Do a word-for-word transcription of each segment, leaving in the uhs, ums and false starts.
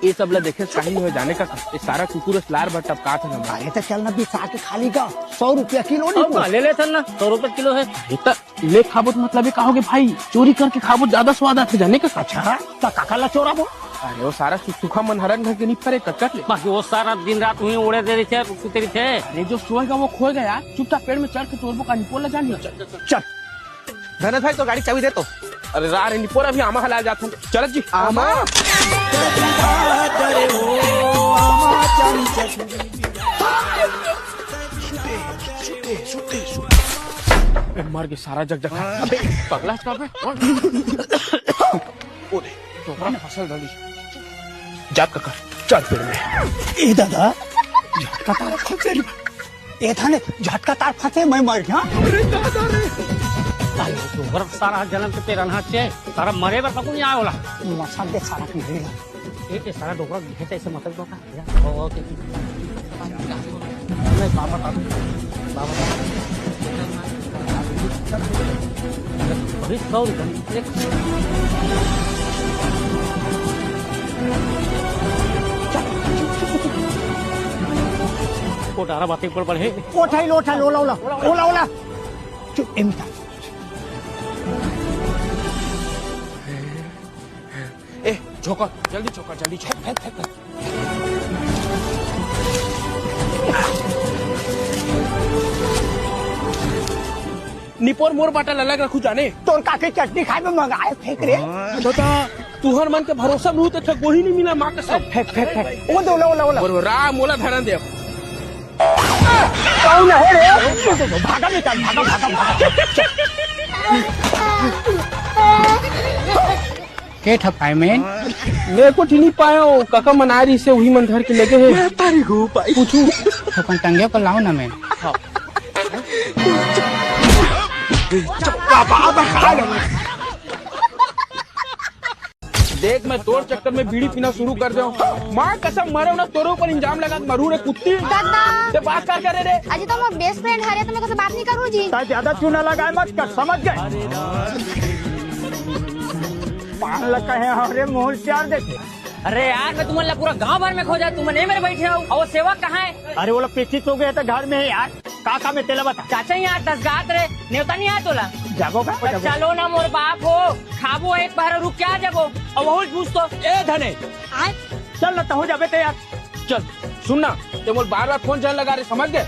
ये सब ला देखे सही हो जाने का, ये सारा कुकुर अस लार भर टपकात हे ना। अरे तो चल ना, बिसा के खा ली का, सौ रुपया किलो नहीं अब कुछ। ले लेथन ना, सौ रुपया किलो हे। ये तो ले खाबो तो मतलब ये का होगे भाई, चोरी करके खाबो ज्यादा स्वाद आथे जाने का। अच्छा, तो काका ला चोराबो? अरे वो सारा सु-, सुखा मन हरन घर के नहीं फरे कटकट ले। बाकी वो सारा दिन रात उहीं उड़े दे रही थे, सुते रही थे। अरे जो सोएगा वो खोएगा यार, चुपचाप पेड़ में चढ़ के तोड़बो का निपोर ला जान। चल, चल, चल। चल। धनेश भाई, तो गाड़ी चाबी दे तो। अरे रा रे निपोर, अभी आमा हला जात हन। चलत जी। आमा? ए, मर गे सारा जग जग। अबे, पगला का बे? ओ दे, डोकरा फसल डाली। जात का कर, चल पेड़ में। ए दादा, जात का तारा खा तेरी। ए थाने झटका तार फंसे, मैं मर गया। अरे दादा रे। अरे, डोकरा सारा जनम के तेरा ना चे, सारा मरे बर तक नहीं आए वाला। मसा दे सारा के मरेगा। ए, ए, सारा डोकरा दिखे तो ऐसे मतलब डोकरा। या, ओ, ओ, के, के। नहीं, बाबा, बाबा, बाबा। अभी सौ रुपये, एक कोटारा बातें ऊपर बढ़े। ओठाई लो, ओठाई लो, ओला, ओला, ओला, ओला। चुप, ए मिता। ए, झोंका, जल्दी झोंका, जल्दी झोंका। फेंक, फेंक, फेंक। निपोर मोर बाटा ल अलग रखू जाने। तोर काके चटनी खाए में मंगाए फेंक रे। बता, तुहर मन के भरोसा नू ते ठगोही नहीं मिला माँ कसम। फेंक, फेंक, फेंक। ओ दे, ओला, ओला, ओला। बोल, राम, ओला धरन दे। कौन है रे? भागा बेटा, भागा, भागा, भागा। के ठपाए में? मैं कुछ नहीं पाया हूँ, काका मना रही से वही मन धर के लेके है। मैं तारी गो पाई। पूछू। अपन टंगे को लाओ ना मैं। हाँ। बाबा, बाबा, खा लो। देख, मैं तोर चक्कर में बीड़ी पीना शुरू कर देव। माँ कसम, मरे ना तोरे ऊपर इल्जाम लगा के मरू रे कुत्ती। दादा। ते बात कर करे रे। अजी तो मोर बेस्ट फ्रेंड हरे, तो मैं कसे बात नहीं करूँ जी। ताई ज्यादा चूना लगाए मत कर, समझ गए? पान लगा है हरे मुंह चार देखे। अरे यार, मैं तुमन ला पूरा गांव भर में खोजा, तुमन ए मेर बैठे हो। और वो सेवक कहाँ है? अरे वो लोग पिकनिक हो गए थे घर में है यार। का काम है तेला बता। चाचा यहाँ दस गात रे, नेवता नहीं आया तोला? जाबो का? तो चलो ना मोर बाप हो, खाबो एक बार रुक क्या जाबो? और वही पूछ तो। ए धने, आय? चल ना तहु जाबे ते यार। चल, सुन ना, ते मोर बार-बार फोन जान लगा रे, समझ गए?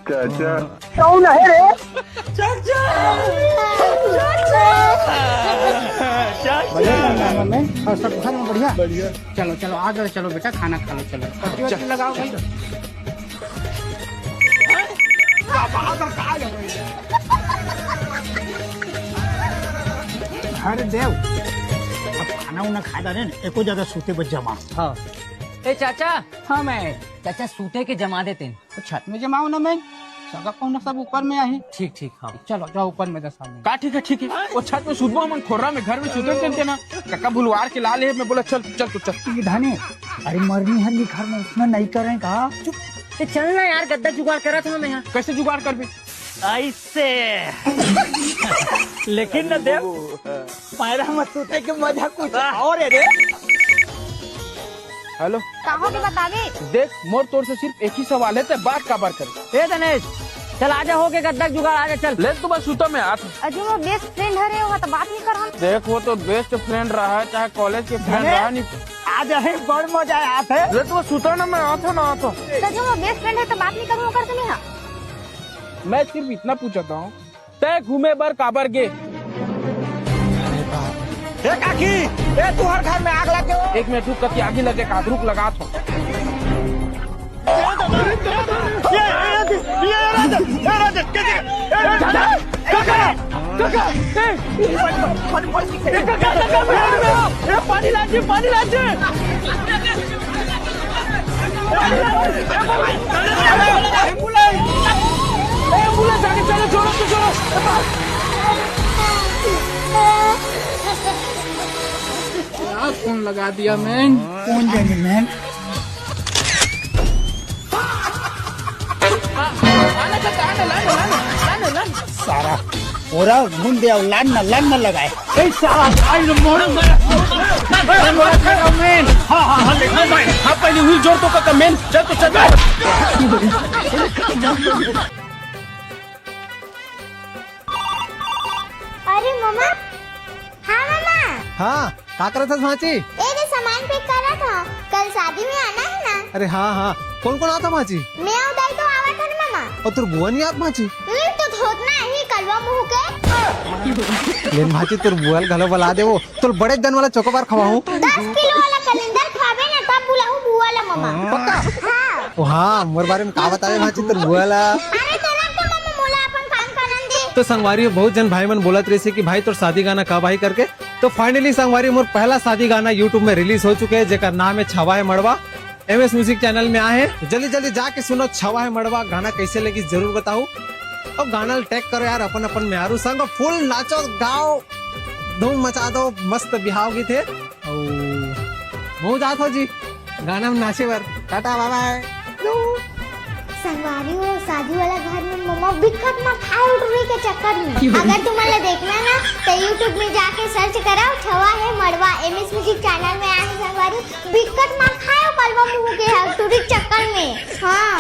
चाचा। कौन है रे? चाचा! चाचा! चाचा! बढ़िया काम है, मम्मी। और सब घर में बढ़िया? बढ़िया। चलो, चलो, आ जाओ, चलो बेटा, खाना खा लो, चलो। पट्टी वट्टी लगाओ भाई। अरे देव, अब खाना उना खा डाले ना, एको जगह सूते बच जमा। हाँ। ए चाचा। हाँ मैं। चाचा सूते के जमा देते हैं। तो छत में जमाओ ना मैं, सगा पहुना सब ऊपर में आहे। ठीक, ठीक, हाँ। चलो, जाओ ऊपर में दस आदमी। का ठीक है, ठीक है। वो छत में सुतबो हमन खोर्रा में, घर में सुतन करते ना। कका भुलवार के ला ले, मैं बोला, "चल, चल, तू चल।" ये धाने, अरे मरनी हर ये घर में उतना नहीं करें का? चुप, ते चल ना यार, गद्दा जुगाड़ करा था मैं यहाँ। कैसे जुगाड़ करबे? ऐसे। लेकिन न देव, पैरा में सूते के मजा कुछ और है रे। हेलो। का हो के बतावे? देख, मोर तोर से सिर्फ एक ही सवाल है, ते बात काबर करे? ए धनेश, चल आजा, हो के गद्दा जुगाड़, आजा चल। ले तू बस सुता, मैं आत हूँ। अजी, वो बेस्ट फ्रेंड हरे, वो तो बात नहीं कर हम। देख, वो तो बेस्ट फ्रेंड रहा है, चाहे कॉलेज के फ्रेंड धनेश, रहा नहीं। आज है बड़ मजा आत है। ले तू बस सुता ना, मैं आत हूँ ना, आत हूँ। तो जो वो बेस्ट फ्रेंड है तो बात नहीं करूँ ओकर से नहीं हाँ। मैं सिर्फ इतना पूछता हूँ, तै घूमे बर काबर गे? ए काकी, ए तुहर घर में आग लग गे हो। एक मिनट रुक, कति आगी लगे का, रुक लगात हो। ए, ए, ए, ए, राजन, ए, राजन, कैसे? ए, राजन, काका, काका, ए, पानी, पानी, पानी, ए, काका, काका, मैं आ रहा हूँ। ए, पानी लाजे, पानी लाजे। एम्बुलेंस! एम्बुलेंस आगे, चलो, छोड़ो, तो छोड़ो। क्या फोन लगा दिया, मैन? कौन जाने, मैन? मोरा घूम दे अउ लान न, लान न लगाए। ए साहब, आई लो मोहन। हाँ, हाँ, हाँ, देखो भाई। हाँ, पहले हुई जोर तो का मेन। चल तो चल। अरे ममा। हाँ ममा। हाँ, का करत हस भांची? ए दे सामान पैक करत हव, कल शादी में आना है ना। अरे हाँ, हाँ, कौन कौन आता भांची? मैं अउ दाई तो आवत हन ममा। अउ तोर बुआ नहीं आत भांची? हम्म, तो थोतना ही कलवा मुंह के। लेन भांची, तोर बुआ ल घलो बला देवो, तोर बड़े दन वाला चोकोबार खवाहूँ। दस किलो वाला कलिंदर खाबे ना, तब बुलाहूँ बुआ ला ममा। पक्का? हाँ। ओ हाँ, मोर बारे में का बतावे भांची तोर बुआ ला? अरे तोला तो मम्मी मोला अपन काम करन दे। तो संगवारी हो, बहुत जन भाई मन बोलत रहिसे कि भाई तोर शादी गाना कब आही करके। तो finally संगवारी, मोर पहला शादी गाना YouTube में रिलीज हो चुके हे, जेकर नाम है छवा है मड़वा। एमएस म्यूजिक चैनल में आए हैं, जल्दी जल्दी जाके सुनो छवा है मड़वा। गाना कैसे लगी जरूर बताओ। अब गाना ल टैग करो यार अपन अपन मेहरू संग, फुल नाचो गाओ, धूम मचा दो, मस्त बिहाव गीत है। अउ महूँ जात हो जी गाना में नाचे बर। टाटा बाय बाय। संगवारी हो, शादी वाला घर में मम्मा बिकट मार खाए टुरी के चक्कर में। अगर तुम्हारे देखना ना तो YouTube में जाके सर्च करो छवा है मड़वा, एमएस म्यूजिक चैनल में आए हैं संगवारी। बिकट मार खाए कलवा मुंह के है टुरी के चक्कर में। हाँ।